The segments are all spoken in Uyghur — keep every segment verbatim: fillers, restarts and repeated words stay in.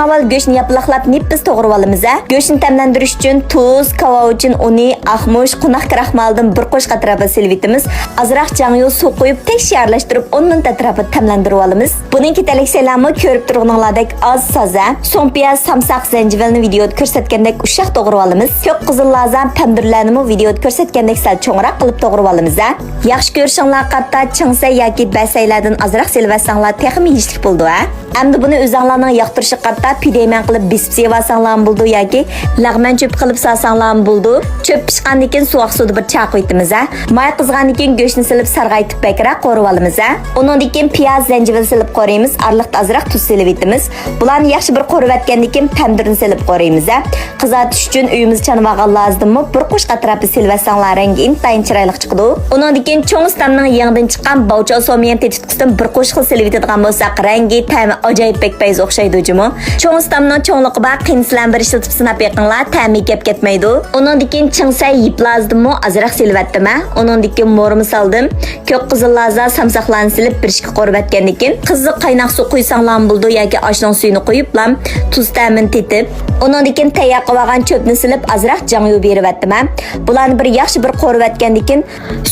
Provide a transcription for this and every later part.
ئاۋۋال گۆشنى ياپىلاقلاپ نېپىز توغرىۋالىمىز ھە. گۆشنى تەملەندۈرۈش ئۈچۈن تۇز، كاۋاۋۇچىن ئۇنى، ئاقمۇچ، قوناق كىراخمالدىن بىر قوشۇق ئەتراپىدا سېلىۋېتىمىز. ئازراق جاڭيۇ سۇ قۇيۇپ تەكشى ئارىلاشتۇرۇپ ئون مىنۇت ئەتراپىدا تەملەندۈرۈۋالىمىز. بۇنىڭكى تەلەكسەيلەرمۇ كۆرۈپ تۇرغىنىڭلاردەك ئاز ساز ھە. سوڭ پىياز، سامساق، زەنجىۋىلنى ۋىدېئودا كۆرسەتكەندەك ئۇششاق توغرىۋالىمىز. كۆك قىزىل لازا، پەمدۈرلەرنىمۇ ۋىدېئودا كۆرسەتكەندەك سەل چوڭراق قىلىپ توغرىۋالىمىز ھە. ياخشى كۆرۈشۈڭلار قاتتا چىڭسەي ياكى بەسەيلەردىن ئازراق سېلىۋەتسەڭلار تېخىمۇ يېيىشلىك بولىدۇ ھە. ئەمدى بۇنى ئۆزۈڭلارنىڭ ياقتۇرۇشىغا قارىتا پىدەيمەن قىلىپ بېسىپ سېلىۋالساڭلارمۇ بولىدۇ ياكى لەغمەن چۆپى قىلىپ سالساڭلارمۇ بولىدۇ. چۆپ پىشقاندىن كېيىن سوغۇق سۇدا بىر چاقىۋېتىمىز ھە. ماي قىزغاندىن كېيىن گۆشنى سېلىپ سارغايتىپ بەكرەك قورۇۋالىمىز ھە. ئۇنىڭدىن كېيىن پىياز، زەنجىۋىل سېلىپ قورۇيمىز، ئارىلىقتا ئازراق تۇز سېلىۋېتىمىز. بۇلارنى ياخشى بىر قورۇۋەتكەندىن كېيىن تەمدۈرنى سېلىپ قورۇيمىز ھە. قىزارتىش ئۈچۈن ئۆيىمىزدە چانىۋالغان لازدىنمۇ بىر قوشۇق ئەتراپىدا سېلىۋەتسەڭلار رەڭگى ئىنتايىن چىرايلىق چىقىدۇ. ئۇنىڭدىن كېيىن چوڭ ئۇستامنىڭ يېڭىدىن چىققان باۋچاۋ سوميەن تېتىتقۇسىدىن بىر قوشۇقلا سېلىۋېتىدىغان بولساق رەڭگى، تەمى ئاجايىپ بەك پەيز ئوخشايدۇ جۇمۇ. چوڭ ئۇستامنىڭ چوڭلۇقى بار، قېنى سىلەرمۇ بىر ئىشلىتىپ سىناپ بېقىڭلار، تەمى كەپ كەتمەيدۇ. ئۇنىڭدىن كېيىن چىڭسەي يىپ لازدىنمۇ ئازراق سېلىۋەتتىم ھە. ئۇنىڭدىن كېيىن مورىمۇ سالدىم. كۆك قىزىل لازا، سامساقلارنى سېلىپ بىر ئىككى قورۇۋەتكەندىن كېيىن قىزىق قايناق سۇ قۇيساڭلارمۇ بولىدۇ ياكى ئاشنىڭ سۈيىنى قۇيۇپلا تۇز تەمىنى تېتىپ، ئۇنىڭدىن كېيىن تەييار قىلىۋالغان چۆپنى سېلىپ ئازراق جاڭيۇ بېرىۋەتتىم ھە. بۇلارنى بىر ياخشى بىر قورۇۋەتكەندىن كېيىن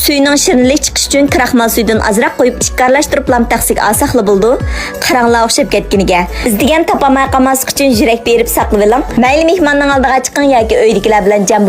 سۈيىنىڭ شىرىنلىكى چىقىش ئۈچۈن كىراخمال سۈيىدىن ئازراق قۇيۇپ ئىككى ئارىلاشتۇرۇپلا تەخسىگە ئالساقلا بولىدۇ. قاراڭلار ئوخشاپ كەتكىنىگە. ئىزدىگەن تاپالماي قالماسلىق ئۈچۈن يۈرەك بېرىپ ساقلىۋېلىڭ. مەيلى مېھماننىڭ ئالدىغا چىقىڭ ياكى ئۆيدىكىلەر بىلەن جەم بولغان